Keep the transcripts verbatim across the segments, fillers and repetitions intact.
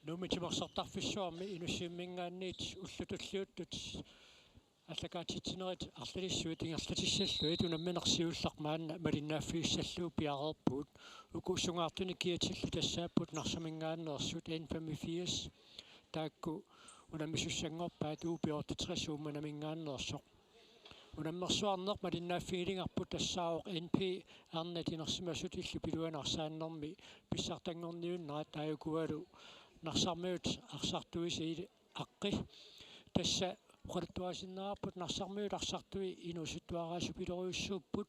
Nuummi timersortarfissuarmi Inussivimminngaanniit ullut tulliuttut aallakaatitsinerit arlalissuit ingerlatissallugit unammineq siulleq maanna malinnaaffigissallugu piareerpugut. Uku sungaartunik kiatillit tassaapput Narsaminngaanneersut N femogfirs, taakku unammisussanngorpaat U B otteogtres Uummannaminngaanneersoq. Unammersuarneq malinnaaffigiligarput tassaavoq N P arnat inersimasut illup iluani arsaannermi pissartanngorniunnerat, taakualu Narsarmiut arsartuisa aqqi. Tassa oqaluttuarisinnaarput Narsarmiut arsartui inuusuttuaraasupilorujussuupput.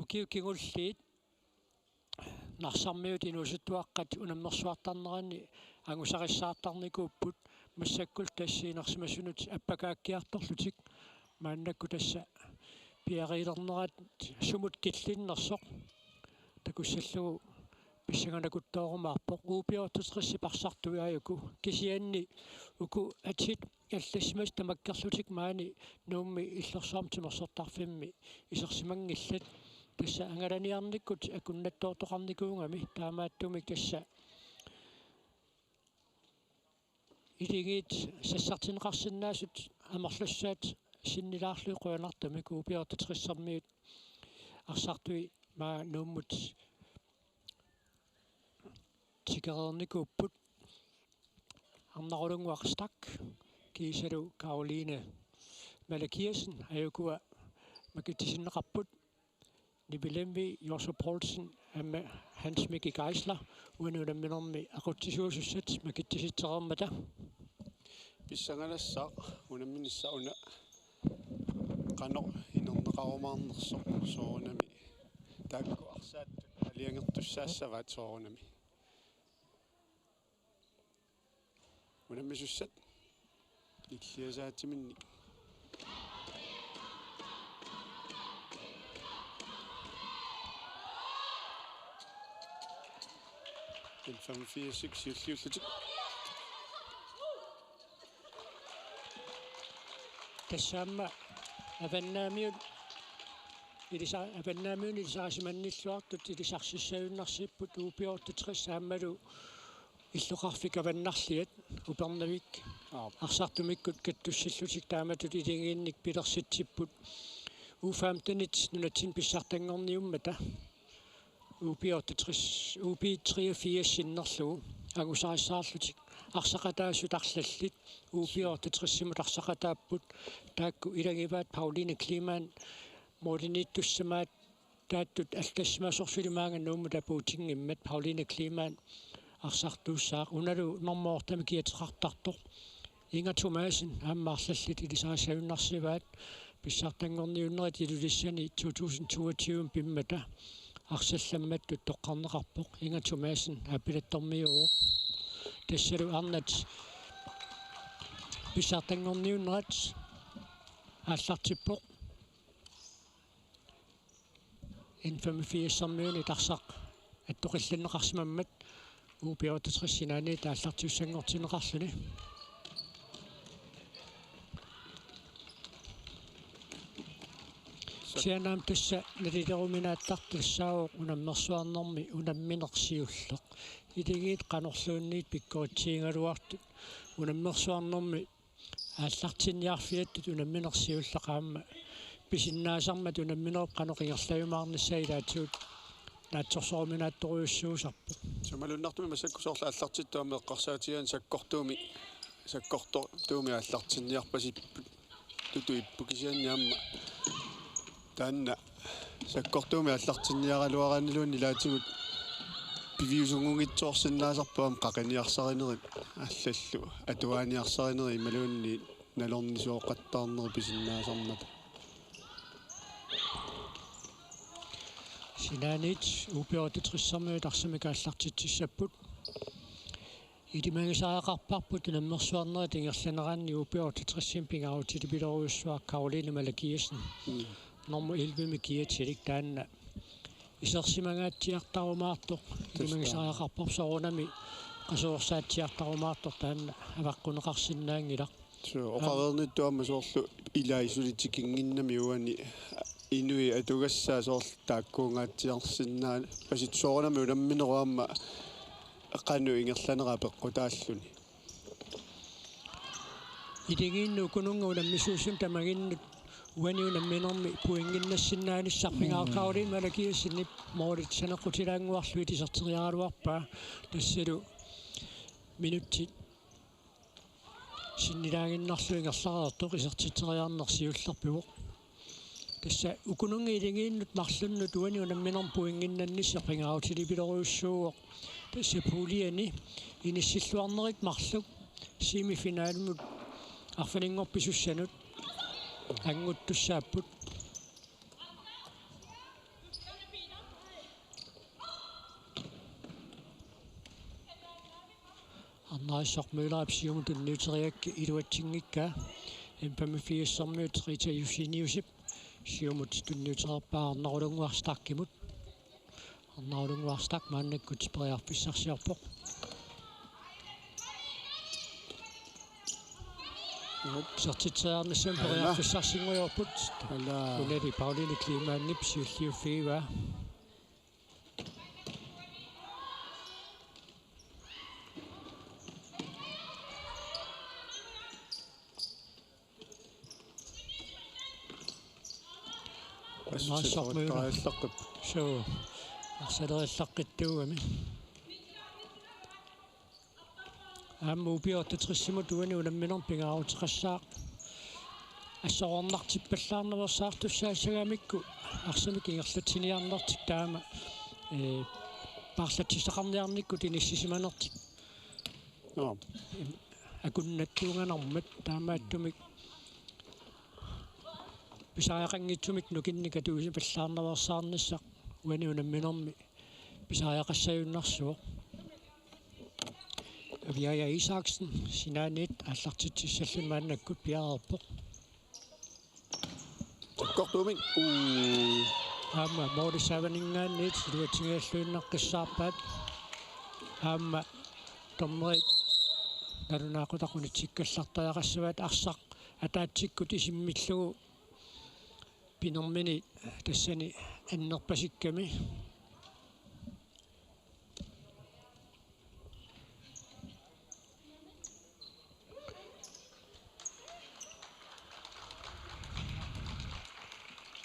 Ukiut kingulliit Narsarmiut inuusuttuaqqat unammersuartarneranni angusarissaartarnikuupput, massakkullu tassa inersimasunut appakaakkiartorlutik. Maannakkut tassa piareernerat sumut killinnersoq takussallugu pissanganakkuttoorumaarpoq. U B otteogtres arsartui aajuku, kisianni uku atit allassimasut tamakkerlutik maani Nuummi Illorsuarmi timersortarfimmi isersimanngillat. Tassa angalaniarnikkut akunnattoortoqarnikuugami, taamaattumik tassa iligiit sassartinneqarsinnaasut amerlassaat sinnilaarlugit qujanartumik. U B otteogtresimiut arsartui maani Nuummut tikereernikuupput. Arnarulunnguaq Stach kiisalu Karoline Malakiassen ajukua makitsisinneqarput. Nivi Lemvig, Joshua Poulsen aamma Hans Mikkel Geisler uani unamminermi aqutsisuusussat makitsisitsereermata. Pissanganassaaq unamminissaq una qanoq inerneqarumaarnersoq, soorunami taakku arsaattut aalajangertussaassavaat soorunami. Unammisussat illiasaatiminnik. N femogfirsik siulliullutik. Tassa aamma Avannaamiut ilisa-, Avannaamiut ilisarisimannilluartut ilisarsissagunarsipput U B otteogtres aammalu illoqarfik Avannarliat Upernavik. Aap. Arsartumikkut kattussillutik taamatut iligiinnik pilersitsipput U femtenit nunatsinni pissartanngorniummata. U B otteogtres, U B treogfirs sinnerlugu angusarissaarlutik arsaqataasut arlallit U B otteogtresimut arsaqataapput. Taakku ilagivaat Pauline Kleemann, målimiittussamaat taattut allassimasorsuit maanga Nuummut apuutinngimmat, Pauline Kleemann arsartuussaaq, unalu normu ottemik kiateqartartoq Inga Thomassen aamma arlallit ilisarissagunarsivaat. Pissartanngorniunnerit Ilulissani to tusind toogtyve pimmata arsallammattut toqqarneqarpoq. Inga Thomassen aappilattormiuuvoq. Tassalu arnat pissartanngorniunnerat aallartippoq. N femogfirsermiunit arsaq attoqillinneqarsimammat U B otteogtres sinaaniit aallartiussanngortinneqarluni. Siannaam tassa nalileruminaattartussaavoq unammersuarnermi unammineq siulleq. Iligiit qanorluunniit pikkoritsigigaluartut unammersuarnermi aallartinniarfiattut unammineq siulleq aamma pisinnaasarmat unamminerup qanoq ingerlajumaarnissaa ilaatigut naatsorsoruminaattorujussuusarpoq. Sumaluunniit massakkut soorlu aallartittut aamma eqqarsaatigaanni sakkortuumi, sakkortuumi aallartinniarpasipput tutuipput kisianni aamma taanna sakkortuumi aallartinniaraluaraanniluunniit ilaatigut piviusunngitsoorsinnaasarpoq aamma qaqiniarsarinerit allallu atuaaniarsarinerit imaluunniit nalornisooqattaarnerit pisinnaasarmata. Sinaaniit U B otteogtresermiut arsamik aallartitsissapput. Ilimagisariaqarparput unammersuarnerit ingerlaneranni U B otteogtresimi pingaarutilik pilorujussuaq Karoline Malakiassen. Mm. Normu ellevemi kiatilik taanna isersimangaatsiartarumaartoq. Tassa. Ilimagisariaqarparput soorunami Qasuersaatsiartarumaartoq taanna avaqqunneqarsinnaanngilaq. Suu, oqareernittut aamma soorlu ilai suli tikinnginnami uani inuit atugassaat soorlu taakkuungaatsiarsinnaappasittoq, soorunami unamminerup aamma qanoq ingerlanera peqqutaalluni. Iligiinnut ukununnga unammisuussunik tamaginnut uani unamminermi pointinnginnassinnaalissarpingaartaruliin Malakiassenip moolit saneqqutilaannguarlugit iserteriaraluarpaa tassalu minutsit sinnilaaginnarlugu ingerlareertoq isertitseriarneq siullerpivoq. Tassa ukununnga iligiinnut marlunnut uani unamminermi pointinnginnannissaa pingaarutilipilerujussuuvoq. Tassa puljeni inissilluarnerit marluk semifinalimut arfininngorpisussanut anguttussaapput. Arnarissaq Møllerip siumut tunniuteriaraa iluatsinngikkaa. N-femogfirsermiut Rita Jusiniusip siumut tunniutereerpaa Arnarulunnguaq Stachimut. Arnarulunnguaq Stach maannakkut periarfissarsiorpoq. Isertitseriarnissamut periarfissarsinngujoorput. Alaa. Unali Pauline Kleemann-ip siulliuffigivaa. Assut Naassormiuna. Arsalereerlaqqippoq. Suu. Arsalereerlaqqittuugami. Aamma U B otteogtresimut uani unamminermi pingaaruteqassaaq. Assorornartippallaarnaveersaartussaassagamikku arsamik ingerlatsiniarnertik taama, ee, paarlatsissaqarniarnikkut inissisimanertik. Joo. Akunnattuunganarmat taamaattumik pisariaqanngitsumik nukinnik atuisipallaarnaveersaarnissaq uani unamminermi pisariaqassajunnaarsuuvoq. Aviaja Isaksen sinaaniit aallartitsissalluni maannakkut piareerpoq. Takkortuumik. Uu. Aamma moorissavaninngaanniit iluatsingajalluinnaqqissaarpaat. Aamma dommerit nalunaaqutaq unitsikkallartariaqassavaat arsaq ataatsikkut isimmillugu pinermini tassani annerpasikkami.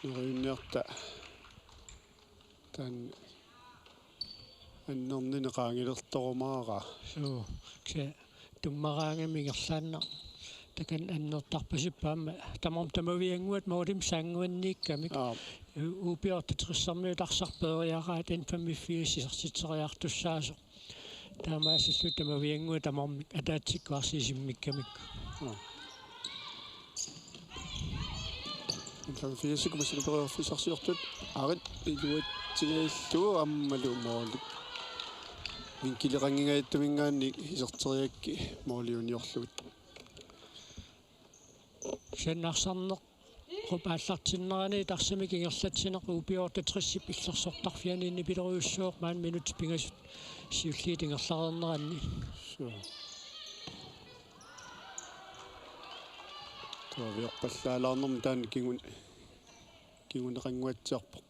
Neriunniarta taanna annernini qaangilertorumaaraa. Suu, kisianni tummaraangami ingerlaannaq takanna annertarpasippoq aamma tamarmik tamaviannguat moolimik saannguanniikkamik. Aap. U B otteogtresermiut arsaq peeriaraat N-femogfirs isertitseriartussaasoq. Taamaasilluni tamaviannguat tamarmik ataatsikkut arsaq isimmikkamikku. Aap. N-femogfirsikkut massakkorpiaq periarfissarsiortut aarit iluatsingajallugu aammalu moolit vinkileqanngingajattuminngaanniit iserteriakkit mooliuniorlugit. Kisianni arsarneq qupaallartinnerani arsamik ingerlatsineq U B otteogtresip illersortarfiani nipilerujussuuvoq maani minutsit pingasut siulliit ingerlareerneranni. Suu. Tuaviorpallaalaarnermi taanna kingun-, kinguneqannguatsiarpoq.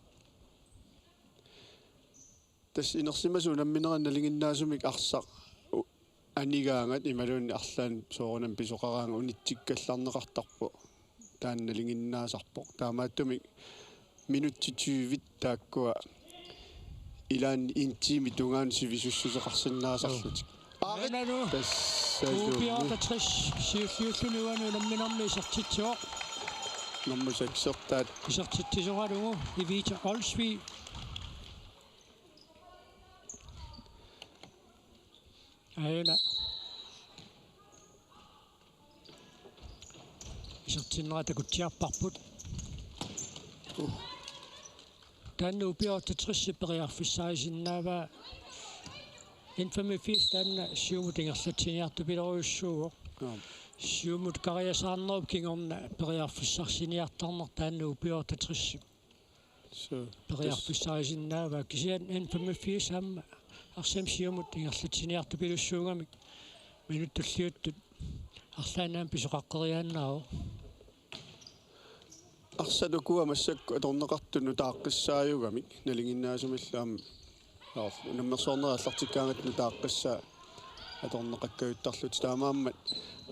Tassa inersimasut unammineranni nalinginnaasumik arsaq u-, anigaangat imaluunniit arlaannik soorunami pisoqaraangat unitsikkallarneqartarpoq. Taanna nalinginnaasarpoq. Taamaattumik minutsit tyvit taakkua ilaanni en time tungaanut sivisussuseqarsinnaasarlutik. Aarit. Aana nu. Tassalu. U B otteogtres siulliulluni uani unamminermi isertitsivoq. Nummer seksertaat. Isertitsisoralugu Evita Olsvig. Aana. Isertinnera takutsiarparput. Uh. Taanna U B otteogtresip periarfissarisinnaavaa. N-femogfirs taanna siumut ingerlatsiniartupilerujussuuvoq. Joo. Siumut kariasaarnerup kingorna periarfissarsiniartarneq taanna U B otteogtresip. Suu. Periarfissarisinnaavaa kisianni N-femogfirs aamma Arsaq siumut ingerlatsiniartupilussuugamik minutsit tulliuttut arlaannaamik pisoqaqqeriaannaavoq. Arsaq ukua massakkut atorneqartut nutaaqqissaajugamik nalinginnaasumillu aamma unammersuarnerit aallartikkaangatta nutaaqqissaat atorneqakkajuttarlutik, taamaammat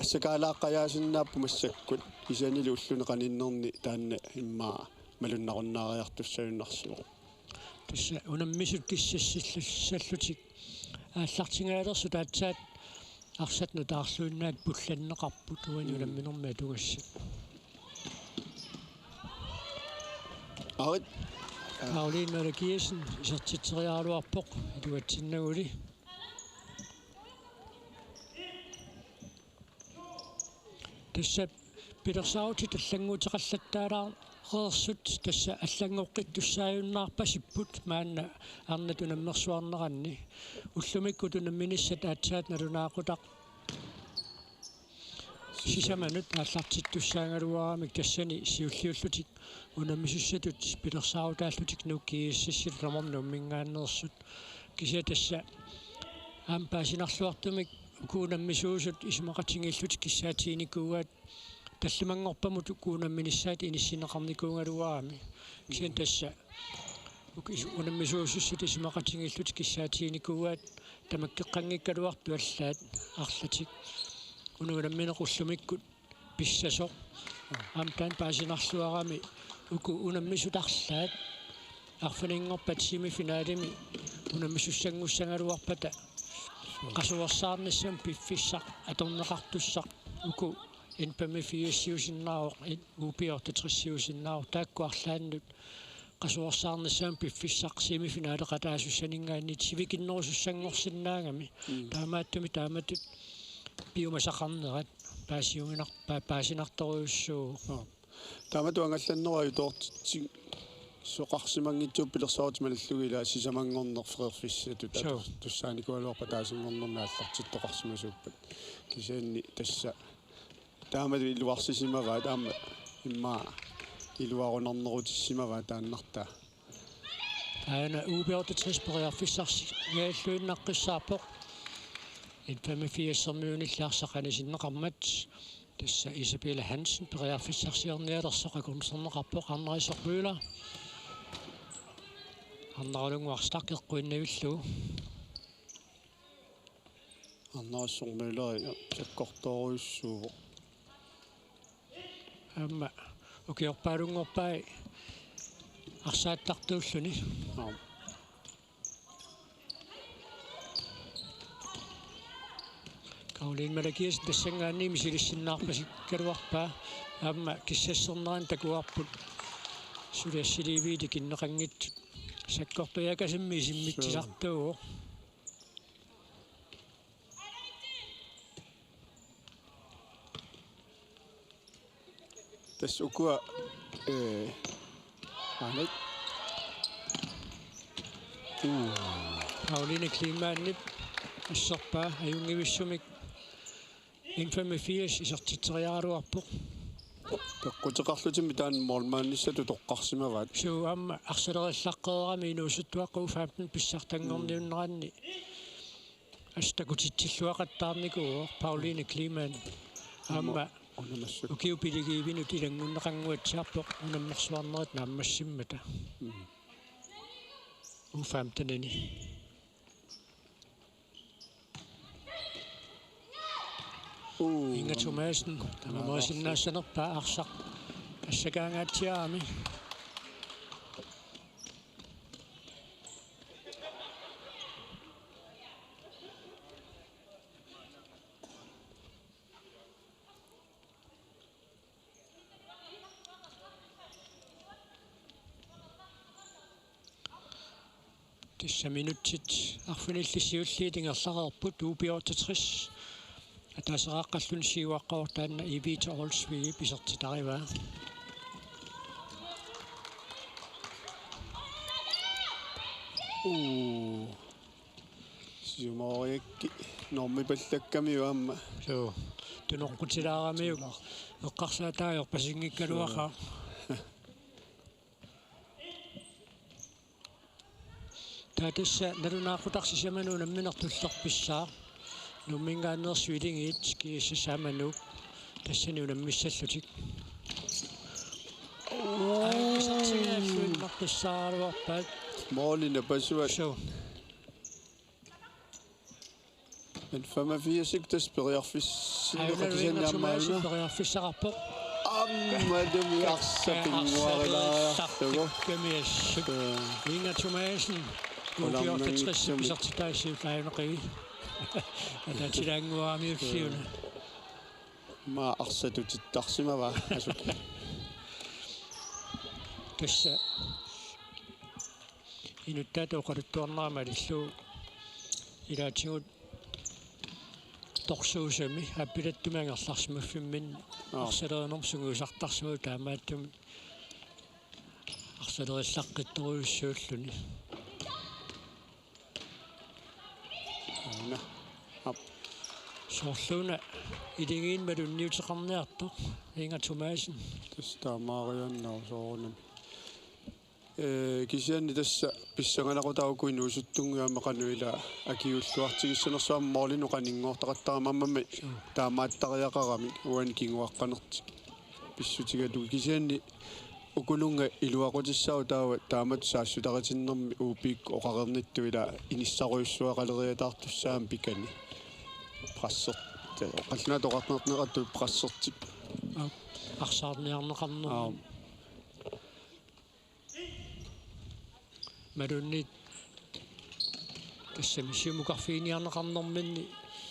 assakaalaaqqajaasinnaapput massakkut, kisiannili ulluni qaninnerni taanna immaqa malunnarunnaariartussagunarsivoq. Tassa unammisut kissassallutik aallartingaalersut aatsaat arsaq nutaarluinnaat pullanneqarput uani Mm. unamminermi atugassat. Arit. Karoline Malakiassen isertitseriaraluarpoq atugatsinnaguli. Tassa pilersaarutit allannguuteqallattaalaareersut tassa allanngoqqittussaajunnaarpasipput maanna arnat unammersuarneranni. Ullumikkut unamminissat aatsaat nalunaaqutaq sisamanut aallartittussaagaluaramik tassani siulliullutik unammisussatut pilersaarutaallutik Nuuk GSS-illu tamarmik Nuumminngaanneersut. Kisianni tassa aamma paasinarluartumik uku unammisuusut isumaqatigiillutik kissaatiginikuuaat tallimanngorpamut uku unamminissaat inissinneqarnikuugaluarami. Kisianni tassa uku is-, unammisuusussat isumaqatigiillutik kissaatiginikuuaat tamakkeqqanngikkaluartut allaat arlatik. Una unammineq ullumikkut pissasoq. Aamma taanna paasinarluarami uku unammisut arlaat arfininngorpat semifinalimi unammisussanngussaagaluarpata qasuersaarnissamut piffissaq atorneqartussaq uku N femogfirs-iusinnaavoq, U B otteogtres-iusinnaavoq, taakku arlaannut qasuersaarnissamut piffissaq semifinaleqataasussaningaanniit sivikinnerusussanngorsinnaagami. Mm. Taamaattumik taamatut piumasaqarnerat paasiuginar-, pa-, paasinartorujussuuvoq. Joo. Taamatut angallannerup ajutoortitsisoqarsimanngitsuuvoq pilersaarutit malillugit, ilaa, sisamanngorneq freerfissatut Joo. ator-, tussaanikuugaluarpat ataasinngornermi aallartittoqarsimasuuppat. Kisianni tassa taamatut iluarsisimavaat, aamma immaqa iluarunarnerutissimavaat taannartaa. Aana U B otteogtres periarfissarsiornialluinnaqqissaarpoq. N femogfirs-ermiunilli arsaq anisinneqarmat. Tassa Isabella Hansen periarfissarsiornialersoq akornuserneqarpoq, Arne Rissorp Møller. Arnaralunguarstaq eqquinnavilluu. Arne Rissorp Møller sakkortoorujussuuvoq. Aamma ukiorpaalunngorpai arsaattartuulluni. Aap. Karoline Malakiassen tassanngaanniit misilissinnaarpasikkaluarpaa. Aamma kissassernerani takuarput suli assiliiviit ikinneqanngitsut. Sakkortooq Jakobsenimit isimmitsisartuuvoq. Tassa ukua, eh, aanat. Uu. Karoline Kleemann asserpaa ajunngivissumik N femogfirs isertitseriaraluarpoq. Peqquteqarlutimmi taanna målmandissatut toqqarsimavaat. Suu, aamma arsalerillaqqeerami inuusuttuaqqat U femten pissartanngorniunneranni assut takutitsilluaqattaarnikuuvoq Karoline Kleemann. Aamma unammissut ukiut piligivinut ilanngunneqannguatsiarpoq unammersuarnerit naammassimmata. Mm. U femten-ini. Uu. Inga Thomassen, tamarmiusinnaassanerpaa arsaq assakaangaatsiarami. Tassa minutsit arfinillit siulliit ingerlareerput, U B otteogtres ataaseraaqqalluni siuaqqavoq, taanna Evita Olsvigip isertitarivaa. Uu. Siumooriakkit normipallakkamiuk aamma. Suu. Tunoqqutilaaramiuk eqqarsaataajorpasinngikkaluaqaaq. Suu. Taava tassa nalunaaqutaq sisamanut unammineq tullerpissaaq. Nuumminngaanneersut Iligiit G S S aamma Nuuk tassani unammissallutik. Uu. Aajukusartigigalluinnartussaagaluarpaat. Måli napasuat. Suu. N femogfirsik tassa periarfissinneqarpoq. Aajuna Inga Thomassen periarfissaqarpoq. Aammalumi arsaq pinnguarilaarlugu. Kamiassuk. Inga Thomassen. Upiorta tres pisortitaasiuk aajuna qivi. Ataatilaannguaramiulliuna. Maa arsatutittarsimavaa asuk. Tassa. Inuttaata oqaluttuarnera malillugu ilaatigut torsuusami appilattumi angerlarsimaffimminni. Aa. Arsalerinermut sungiusartarsimavoq taamaattumik arsalerillaqqittorujussuulluni. Aana. Aap. Soorluuna Iligiit malunniuteqarniartoq Inga Thomassen. Tassa taamaariaannarpoq soorunami. Ee, kisianni tassa pissanganaqutaaq uku inuusuttunnguit aamma qanoq ila akiliulluartigissanersoq aamma målinut qaninngoortaqattaarami aamma. Suu. Taamaattariaqaramik uani kinguaqqanertik pissutigalugu kisianni ukununnga iluaqutissaavoq taava taamatut saassutaritinnermi U P-k oqareernittut ila inissarujussuaqaleriataartussaammata pikani. Presser-, qallunaatut oqarnerneqartut pressertik. Aap, arsaarniarneqarnermik. Aap. Malunnit tassami siumukarfiginiarneqarnerminni.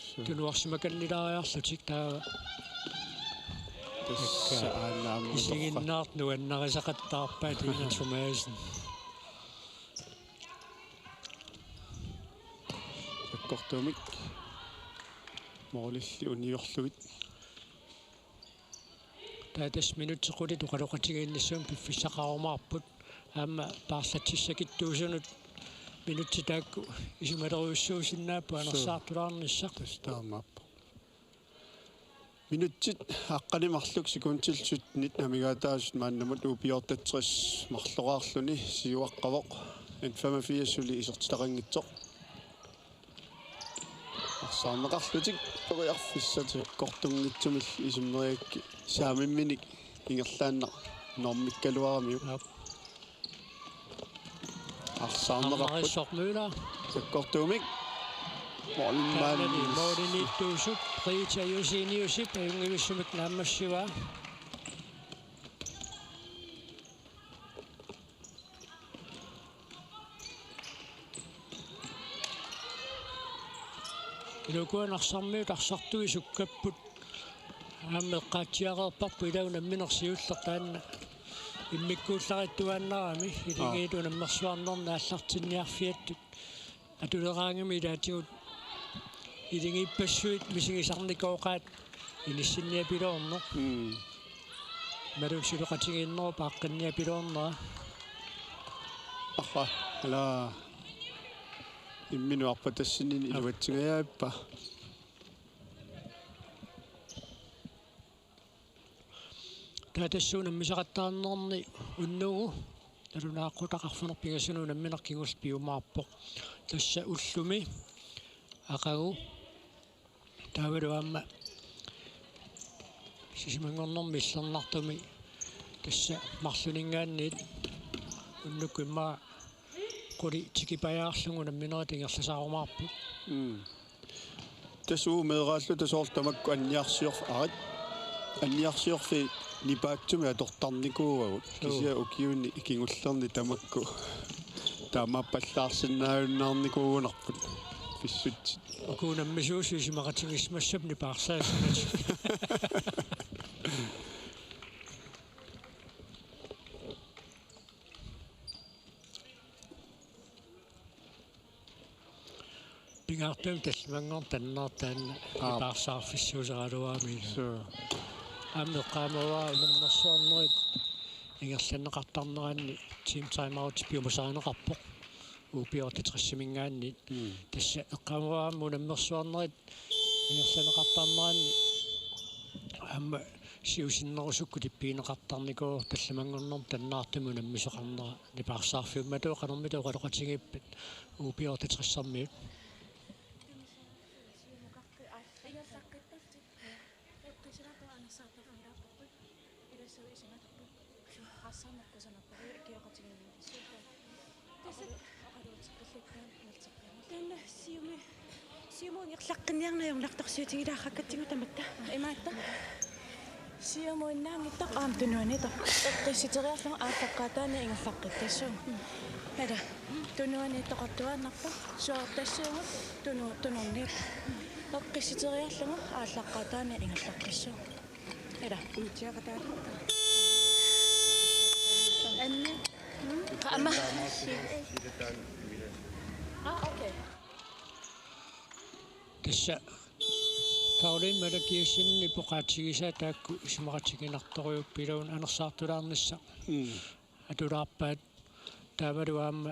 Suu. Tunuarsimakannilaariarlutik taava. Tassa aana aamma isiginnaartut nuannarisaqattaarpaat Inga Thomassen. Sakkortuumik. Målilli uniorlugit. Taava tassa minutsit qulit oqaloqatigiinnissamut piffissaqarumaarput. Aamma paarlatsissakitsuusunut minutsit taakku isumalerujussuusinnaapput. Suu. Anersaartulaarnissaq. Tassa taamaappoq. Minutsit aqqaneq-marluk sekundit syttenit amigaataasut maannamut U P otteogtres marloraarluni siuaqqavoq. N femogfirs suli isertitaqanngitsoq. Arsaarneqarlutik periarfissat sakkortunngitsumillu isummereerakku saamimminik ingerlaannaq normikkaluaramiuk. Aap. Arsaarneqarput. Arnarisormuuna. Sakkortuumik. Målmand. Taanna målimiittuusup Rita Joseniusip ajunngivissumik naammassivaa. Ilukuan arsarmiut arsartui sukkapput. Aamma eqqaatsiareerparput ila unammineq siulleq taanna. Immikkuullarissuaannarami Iligiit unammersuarnerni aallartinniarfiattut. Atuleraangami ilaatigut Iligiippassuit misigisarnikooqaat inissinniapiloorneq. Mm. Malunnut suleqatigiinnerup aaqqinniapiloornera. Aha, ala. Imminut arpatassinninni iluatsingajaappa. Taava tassa unammisaqattaarnerni unnugu nalunaaqutaq arfineq-pingasunut unammineq kingulleq piumaarpoq. Tassa ullumi aqagu taavalu aamma sisamanngornermi illernartumi tassa marlunninngaanniit unnukkut immaqa qulit tikipajaarlugit unamminerit ingerlasaarumaarput. Mm. Tassa uagut meeraalluta soorlu tamakku anniarsiorf-, arit. Anniarsiorfiit nipaatsumik atortarnikuuagut. Suu. Kisianni ukiuni kingullerni tamakku taamaappallaarsinnaajunnaarnikuugunarput. Pissutsit. Uku unammisuusut isumaqatigiissimassapput nipaarsaassapput. Pingaartumik tallimanngorneq tannertaanna. Aap. Nipaarsaarfissuusaraluarami. Suu. Aamma eqqaamavara unammersuarnerit ingerlanneqartarneranni team timeout piumasarineqarpoq. U P otteogtres-iminngaanniit. Mm. Tassa eqqaamavara aamma unammersuarnerit ingerlanneqartarneranni aamma siusinnerusukkut ippigineqartarnikuuvoq tallimanngornermi tannaartumik unammisoqarnera. Nipaarsaarfiummatut qanormita oqaloqatigiippat U B otteogtressermiut? Taanna Siumi, Siumup ingerlaqqinniarneq ajornartorsiutigilaarrakkatsigu tamatta. Imaattoq. Siumuinnaanngitsoq aamma tunuaniittoq. Eqqissiteriarlugu aallaqqaataaniit ingerlaqqittassuugut. Ila. Tunuaniittoqartuaannarpoq. Suaartassiugut tunu-, tunorniit. Eqqissiteriarlugu aallaqqaataaniit ingerlaqqissuugut. Ila. Mittiaqataata. Anni. Qaama. Ah, okay. Tassa Karoline Malakiassenip oqaatigisaa taakku isumaqatiginartorujuupput iluuna anersaartulaarnissaq. Mm. Atulaarpaat taavalu aamma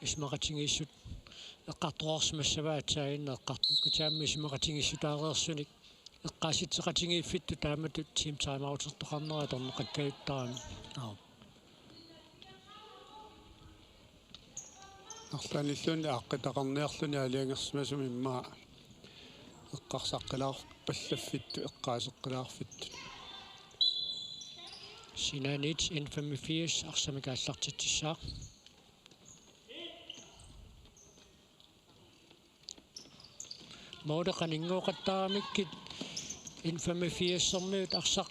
isumaqatigiissut eqqartoreersimassavaat aatsaannguaq eqqartukkut aamma isumaqatigiissutaareersunik eqqaasitseqatigiiffittut taamatut team timeoutertoqarnera atorneqakkajuttarami. Aap. Arlaanniilluunniit aaqqitaqarniarluni aalajangersimasumik immaqa eqqarsaqqilaarpallaffittut, eqqaaseqqilaarfittut. Sinaaniit N femogfirs arsamik aallartitsissaaq. Måli qaninngooqattaaramikkit N femogfirsermiut arsaq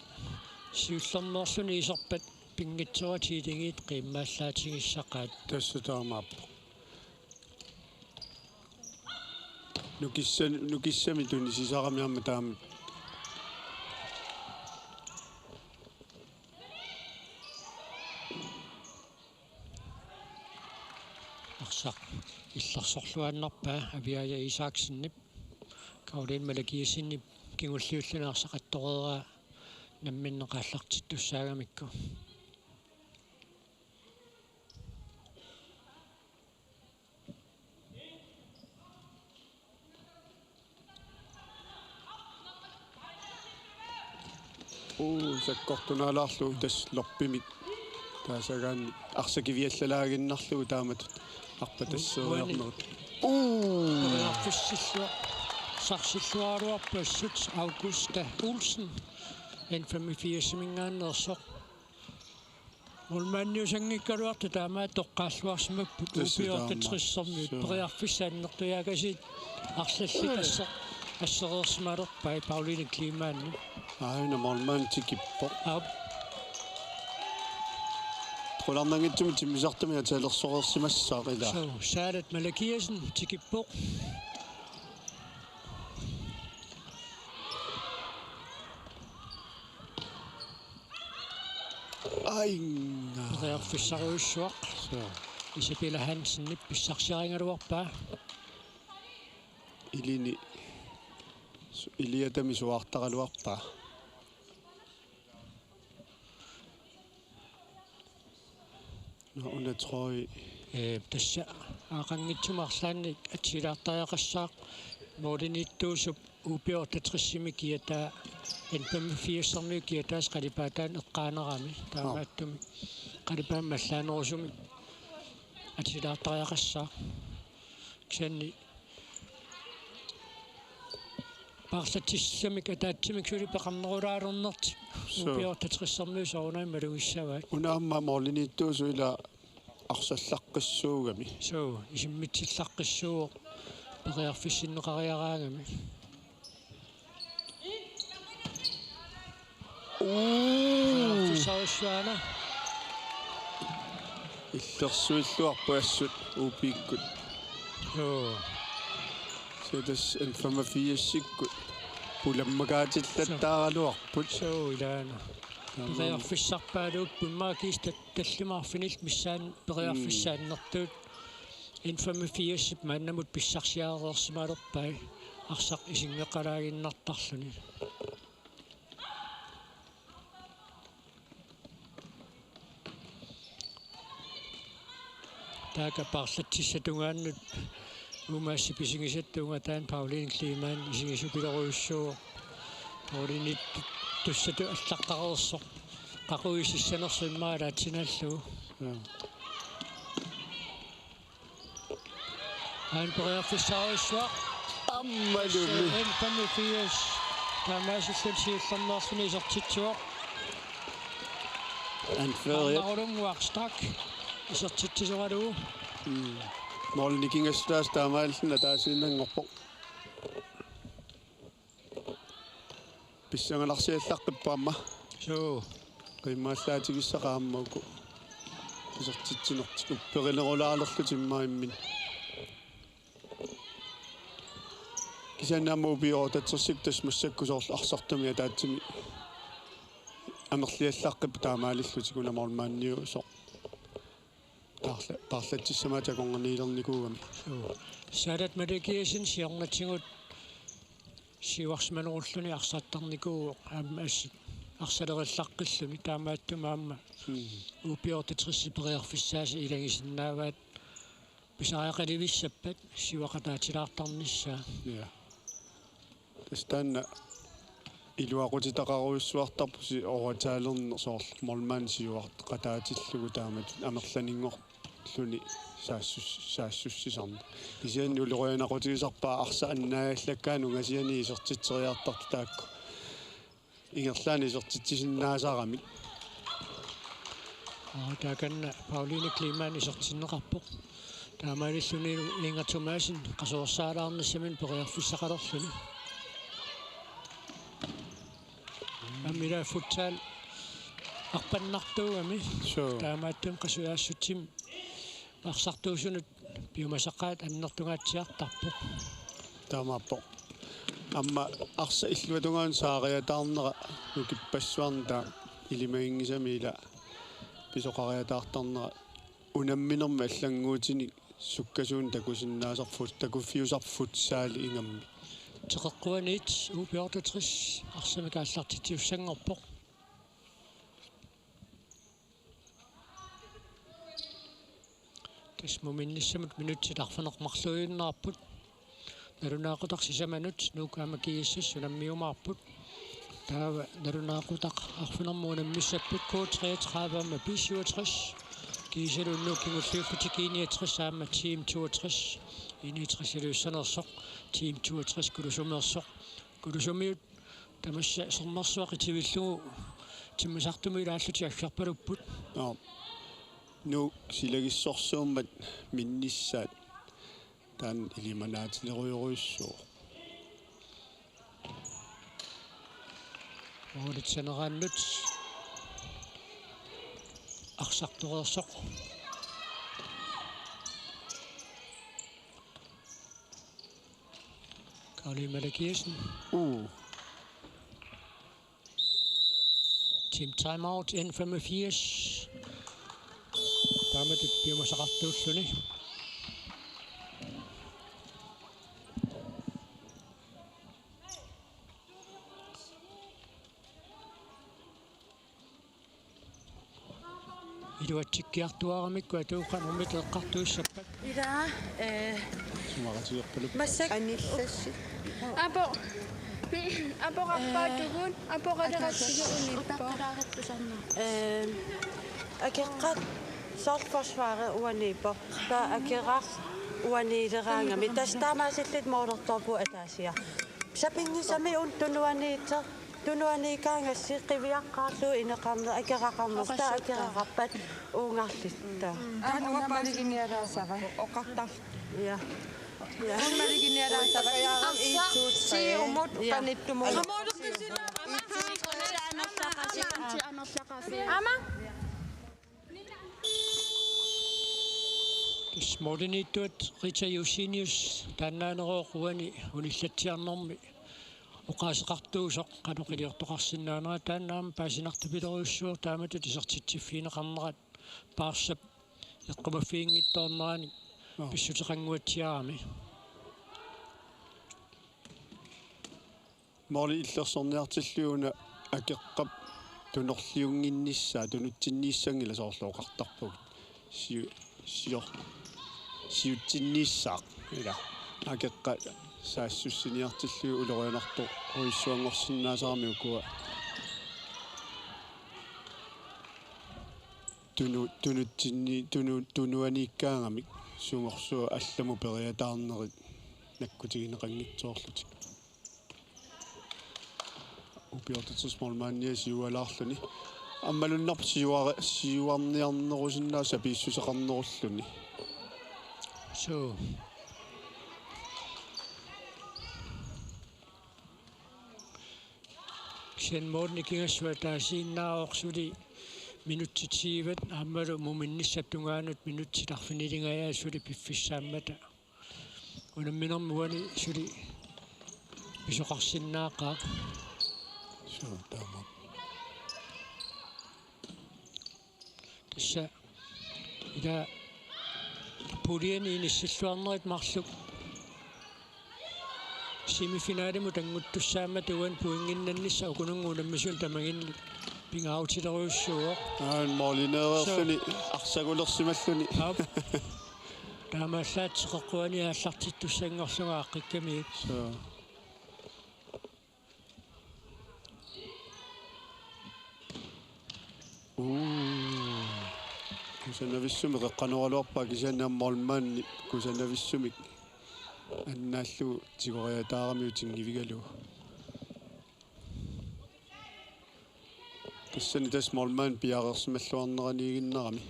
siullermeerluni iserpat pinngitsooratigut iligiit qiimmaallaatigissaqqaat. Tassa taamaappoq. Nukissan-, nukissamik tunisisarami aamma taama. Arsaq illersorluaannarpaa Aviaja Isaksenip, Karoline Malakiassenip kingulliulluni arsaq attoreeraa namminneq aallartittussaagamikku. Uu, sakkortunaalaarlugu tassa loppimik. Taasagaanni arsaq kiviallalaaginnarlugu taamatut arpatasseriarnerit. Uu! Periarfissillua-, sarsilluaraluarput assut Augusta Olsen. N femogfirsiminngaanneersoq. Målmandiusanngikkaluartut taamaattoqqaalluarsimapput. Tassa taamaappoq. U B otteogtressermiut. Suu. Periarfissat annertujaakasiit arlallit asser-, assereersimalerpai Pauline Kleemann. Aajuna målmand tikippoq. Aap. Qularnanngitsumik timmisartumik atisalersoreersimassaaq ilaa. Suu, Saalat Malakiassen tikippoq. Ainga. Periarfissarujussuaq. Suu. Isabella Hansenip pissarsiarigaluarpaa. Ilini su-, iliatami suaartaraluarpaa. Nå, una Troy. Ee, tassa aaqanngitsumik arlaannik atilaartariaqassaaq målimiittuusup U B otteogtressermiut kiataa, N femogfirsermiut kiataasa qalipaataanut eqqaanerami. Taamaattumik qalipaamik allaanerusumik atilaartariaqassaaq. Kisianni paarlatsissamik ataatsimik suli peqarnerulaalernertik. Suu. U B otteogtressermiut soorunami malugissavaat. Una aamma målimiittuusoq ilaa arsallaqqissuugami. Suu, isimmitsillaqqissuuvoq periarfissinneqariaraangami. Uu. Periarfissarujussuaq aana. Illersuilluarput assut U B-kkut. Joo. Kisianni tassa N femogfirsikkut pulammakaatillattaaraluarput. Suu, ilaana. Taamaammat. Periarfissarpaaluupput immaqa kiista tallimaarfinillit missaanni periarfissat annertuut. Mm. N femogfirsip maannamut pissarsiareersimalerpai arsaq isinngeqalaaginnartarluni. Taakku paarlatsissap tungaanut uumaassi pisigisatta ungataan Pauline Kleemann isigisupilorujussuuvoq. Paulineittut Tussatut allaqqareersoq. Qaqugu isissanersoq immaqa ataatsinaallugu. Ja. Aana periarfissarujussuaq. Ammalumi. N femogfirs. Taamaasilluni siullermeerluni isertitsivoq. Anfører. Marulunguaq Stach. Isertitsisoralugu. Mm. Målip nikingassutaasa taamaalilluni ataasiinnanngorpoq. Pissanganarsiallaqqippoq aamma. Suu. Qiimmaallaatigissaqaaq aamma uku. Isertitsinertik upperinerulaalerlutik immaqa imminnut. Kisianni aamma U B otteogtres tassa massakkut soorlu arsartumik ataatsimik amerliallaqqippoq taamaalillutik una målmandiusoq. Paarla-, paarlatsissamaattoq akornanniilernikuugami. Suu. Saalat Malikiassen siornatigut siuarsimanerulluni arsartarnikuuvoq aamma assut arsalerillaqqilluni taamaattumik aamma. Mm. U B otteogtres periarfissaasa ilagisinnaavaat pisariaqalivissappat siuaqataatilaartarnissaa. Ja. Tassa taanna iluaqutitaqarujussuartarpoq si-, overtalerneq soorlu målmand siuaqataatillugu taamatut amerlaninngorluni saassus-, saassussisarneq. Kisianni ulorianaqutigisarpaat arsaq annaajallakkaanut ungasiani isertitseriartartut taakku. Ingerlaannaq isertitsisinnaasaramik. Aa, taakani Pauline Kleemann isertinneqarpoq. Taamaalilluni Inger Thomassen qasuersaalaarnissaminut periarfissaqalerluni. Aamma ila futsal arpannartuugami. Suu. Taamaattumik qasujaassutsimi arsartuusunut piumasaqaat annertungaatsiartarpoq. Taamaappoq. Aamma arsaq illuatungaanut saariataarnera nukippassuarnut taava ilimaginngisamik ila pisoqariataartarnera unamminermi allannguutinik sukkasuunik takusinnaasarput, takuffiusarput futsali ingammik. Teqeqquaniit U B otteogtres arsamik aallartitsisussanngorpoq. Tassa muminnissamut minutsit arfineq-marluinnaapput. Nalunaaqutaq sisamanut Nuuk aamma GSS unammiumaarput. Taava nalunaaqutaq arfineq-marlunut unammissapput K treogtredive aamma B syvogtres. Kiisalu unnugu kingulliullutik I niogtres aamma Team toogtres. I niogtres Ilulissaniitsoq, Team toogtres Kulusumiitsoq. Kulusumiut tamassa sermersuaq itivillugu timmisartumik ilaallutik aggerpalupput. Joo. Nuuk silagissorsuummat minnissaat taanna ilimanaatilerujorujussuuvoq. Målip saneraannut arsartoreersoq. Karoline Malikiassen. Uu. Team timeout, N femogfirs. Taamatut piumasaqartuulluni. Iluatsikkiartuaramikku atuuqqanermik eqqartuissappat. Ila, eh, Sumaqatigerpaluk. Massakkut anillassi. Apo-, aporarpaatigut, aporaleratsigut unippoq. Utaqqilaaruttusarneq. Eh, akeqqat soorlu forsvarip uaniippoq. Taava akeraq uaniileraangami. Tassa taamaasillutik målertorput ataasiaq. Sapinngisamik una tunuaniittoq. Tunuaniikkaangassi qiviaqqaarlugu ineqarneq akeraqarnersoq taava akeraqarpat uungarlittaa. Taanna una maliginialaassava? Oqartar. Ja. Ja. Una maliginialaassava? Arsa, siumut, ja, qanittumi. Aamma. Tassa målimiittuat Rita Josenius taannaanerooq uani unillatsiarnermi oqaaseqartuusoq qanoq iliortoqarsinnaanera, taanna aamma paasinartupilorujussuu taamatut isertitsiffigineqarnerat Paarsap eqqumaffiginngitsoornerani. Aa. Pissuteqannguatsiarami. Måli illersorniartillugu una akeqqap tunorliunnginnissaa, tunutsinniissanngilaq soorlu oqartarpugut. Siu-, sior-, siutsinniissaaq, ila. Akeqqap saassussiniartillugu ulorianartorujussuanngorsinnaasarami ukua Tunu-, tunutsinni-, tunu-, tunuaniikkaangamik sumorsuaq allamut periataarnerit nakkutigineqanngitsoorlutik. Upiortitsismormaannia siualaarluni. Aammalunnarpoq siuare-, siuarniarnerusinnaasaq sapiissuseqarnerulluni. Suu. Kisianni målip nikingassua taasiinnaavoq suli minutsit siuat aammalu muminnissap tungaanut minutsit arfinilingajaat suli piffissaammata. Unamminermi uani suli pisoqarsinnaaqaaq. Suu, taama. Tassa ila puljeni inissilluarnerit marluk semifinalimut annguttussaammata uani pointinnannissaq ukununnga unammisuunik tamaginnik pingaarutilerujussuuvoq. Aa, målineereerluni. Suu. Arsakulersimalluni. Aap. Taamaallaat teqeqquani aallartittussanngorlunga aaqqikkamigit. Suu. Uu. Kusanavissumik qeqqanooraluarpaa kisianni aamma målmandi kusanavissumik annaallugu tigoriataaramiuk tinngivigalugu. Tassani tassa målmandi piareersimalluarneraniiginnarami.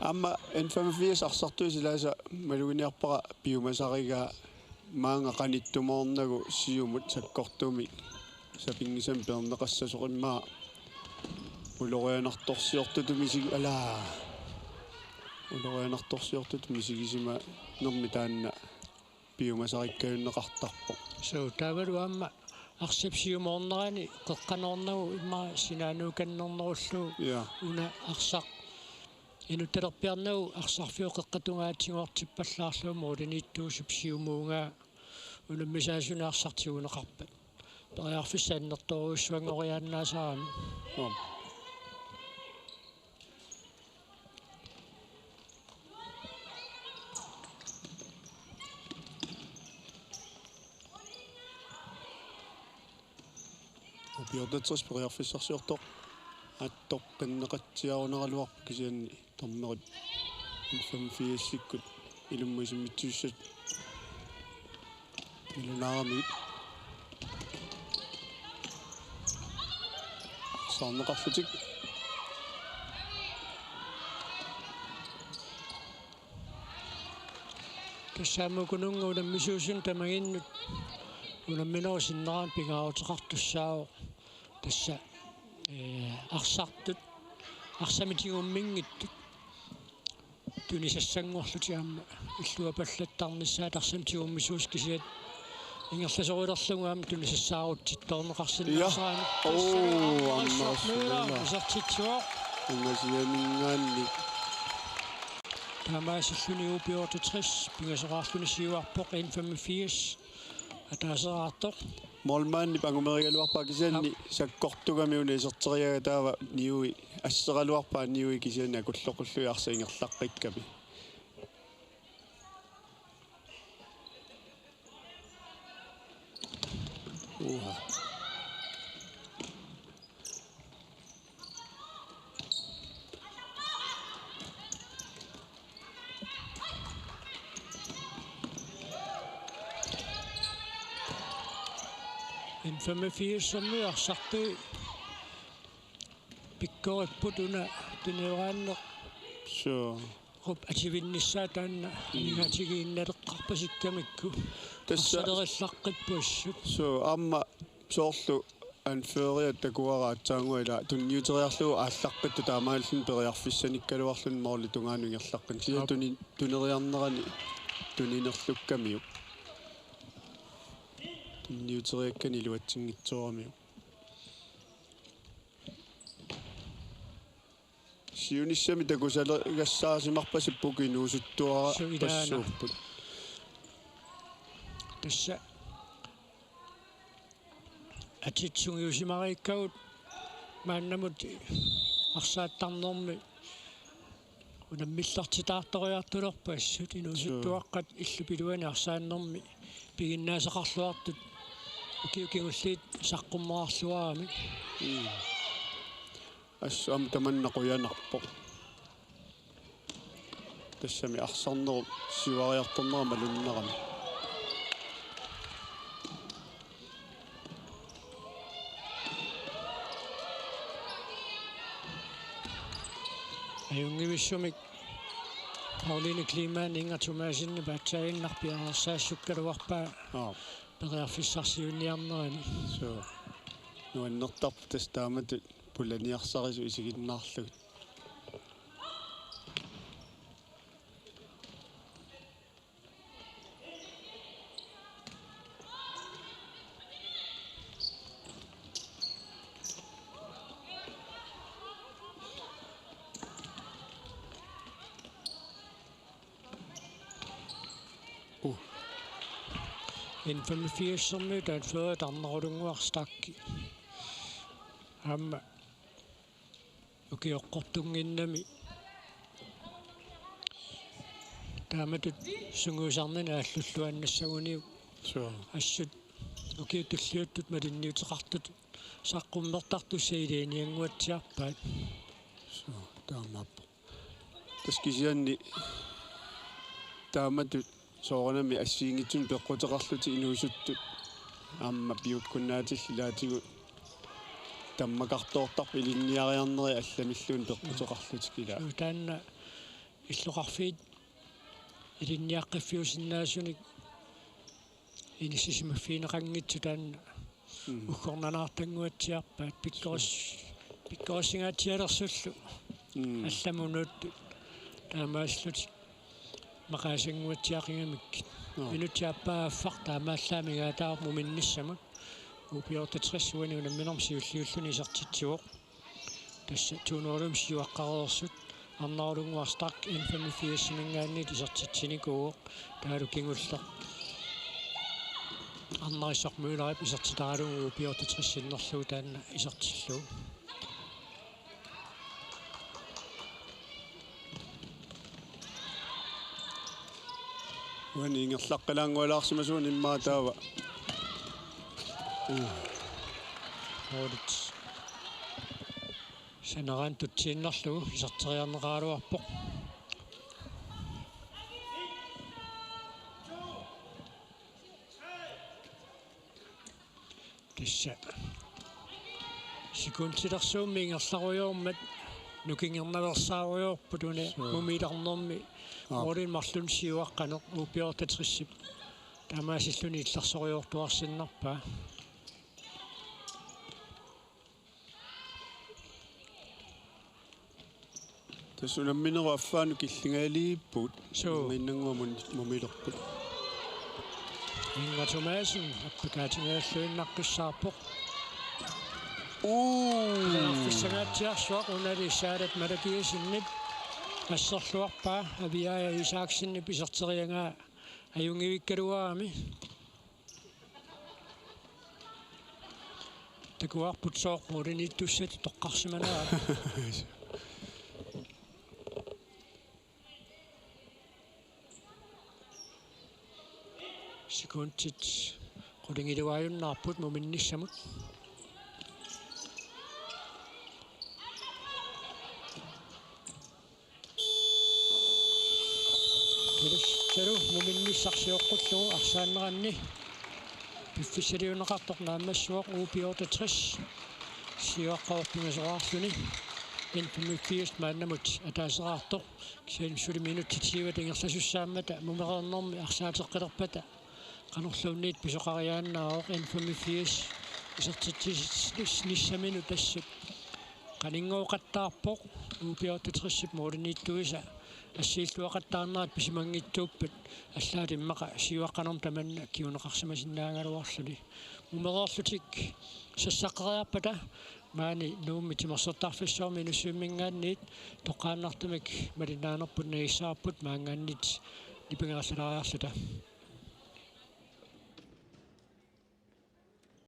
Aamma N femogfirs arsartui silaasa maluginiarpara piumasarigaa maanga qanittumoornagu siumut sakkortuumik sapinngisamik peerneqassasoq immaqa ulorianartorsiortutut misigi-, alaa. Ulorianartorsiortutut misigisimanermi taanna piumasarikkajunneqartarpoq. Suu, taavalu aamma arsap siumoornerani qeqqanoornagu immaqa sinaanuukannernerullugu. Ja. Una arsaq inuttalerpiarnagu arsarfiup qeqqata tungaatigoortippallaarlugu målimiittuusup siumuugaa unammisaasunik arsaq tiguneqarpat. Periarfissaq annertoorujussuanngoriaannaasarami. Aap. Upiortatseq periarfissarsiortoq attoqqinneqatsiarunaraluarpoq kisianni dommerit N femogfirsikkut ilummut isimmitsisussat ilunaaramiuk. Saarneqarlutik. Tassa aamma ukununnga unammisuusunik tamaginnut unamminerup sinneraanut pingaaruteqartussaavoq. Tassa, ee, arsartut, arsamik tigumminngitsut tunisassanngorlutik aamma illuapallattarnissaat arsamik tigummisuusoq kisiat ingerlasorulerlugu aamma tunisassaarutittoorneqarsinnaasarami. Ja. Tassa oo, aamma Anders Anders Møller, Møller. Isertitsivoq. Ungasianinngaanniit. Taamaasilluni U B otteogtres pingasoqarluni siuarpoq N femogfirs. Ataaseraartoq. Målmandip angumerigaluarpaa kisianni Aap. Sakkortugami una iserteriaraa taava niui asseraluarpaa niui kisianni akulloqullugit arsaq ingerlaqqikkami. Uha. N femogfirsermiut arsartui pikkoripput una tunioraanneq. Suu. Rup ativinnissaa taanna Mm. amigaatigiinnaleqqarpasikkamikku. Tassa. Arsalereerlaqqipput assut. Suu, aamma soorlu anføreriat takuara aatsaannguaq ila tunniuteriarlugu aallaqqittoq taamaalilluni periarfissanikkaluarluni målip tungaanut ingerlaqqinneq. Kisianni Aap. tuni-, tuneriarnerani tuninerlukkamiuk. Tunniuteriakkani iluatsinngitsooramiuk. Siunissami takusaleeqqaassaasimarpasippugut inuusuttuarapassuupput. Suu, ilaana. Tassa atit sungiusimariikkagut maannamut arsaattarnermi Unammillertitaartoriartulerput assut inuusuttuaqqat illup iluani arsaannermi piginnaasaqarluartut ukiut kingulliit saqqummerarluaramik. Mm. Assut aamma tamanna qujanarpoq. Tassami arsarnerup siuariartornera malunnarami. Ajunngivissumik Pauline Kleemann Inger Thomassenip aatsaannguaq piareersaassukkaluarpaa. Aap. Periarfissarsiorniarnerani. Suu. Nuannertarpoq tassa taamatut pulaniarsarisut isiginnaarlugit. Uh. N femogfirs-ermiut anfører Arnarulunnguaq Stach. Aamma ukioqqortunnginnami taamatut sungiusarnini aallulluaannassaguniuk. Suu. Assut ukiut tulliuttut malinniuteqartut saqqummertartussat iliiniannguatsiarpaat. Suu, taamaappoq. Tassa kisianni taamatut soorunami assigiinngitsunik peqquteqarlutik inuusuttut aamma piukkunnaatillit ilaatigut tammakartoortarput ilinniariarnerit allamilluunniit peqquteqarlutik ilaa. Suu, taanna illoqarfiit ilinniaqqiffiusinnaasunik inissisimaffigineqanngitsut taanna. Mm. Uggornanaartannguatsiarpaat pikkoris-, pikkorissingaatsialersullu. Mm. Allamut unattut taamaallutik maqaasannguatsiaqigamikkit. Joo. Minutsit aappaa affaq taamaallaat amigaataavoq muminnissamut. U B otteogtres uani unamminermi siulliulluni isertitsivoq. Tassa to nul-imik siuaqqareersut Arnarulunnguaq Stach N femogfirs-iminngaanniit isertitsinikuuvoq, taavalu kingulleq Arnarissaq Møllerip isertitaralugu U B otteogtres sinnerlugu taanna isertillugu. Uani ingerlaqqilaanngualaarsimasuuvoq immaqa taava. Målit saneraanut tutsiinnarlugu iserteriarneqaraluarpoq. Tassa. Sekundilersuummi ingerlarujoormat nukingernaveersaarujoorput una. Suu. Mumilernermi. Aap. Målinik marlunnik siuaqqaneq U B otteogtres-ip taamaasilluni illersorujoortuarsinnarpaa. Tassa unamminerup affaanut killingaliippugut. Suu. Innginnannguaq mun-, mumilerput. Inger Thomassen appakaatingajalluinnaqqissaarpoq. Uu. Periarfissangaatsiarsuaq unali Saalat Malakiassenip asserluarpaa Aviaja Isaksenip iserteriagaa ajunngivikkaluarami. Takuarput sooq målimiittussatut toqqarsimanera. Sekundit qulingiluaajunnaarput muminnissamut. Talussalu muminnissaq sioqqullugu arsaanneranni piffissaliunneqartoq naammassivoq U B otteogtres siuaqqasoq pingasoraarluni. N femogfirs maannamut ataaseraartoq. Kisianni suli minutsit tyve ingerlasussaammata mumereernermi arsaateqqilerpata qanorluunniit pisoqariaannaavoq. N femogfirs isertitsisnissaminut tassa qaninngooqattaarpoq U B otteogtres-ip målimiittuisa assiilluaqattaarnerat pisimanngitsuuppat allaat immaqa siuaqqanermut tamanna kinguneqarsimasinnaagaluarluni. Mumereerlutik sassaqqeriarpata maani Nuummi timersortarfissuarmi Inussivimminngaanniit toqqaannartumik malinnaanerput nagissavarput maanngaanniit nipangerallalaariarluta.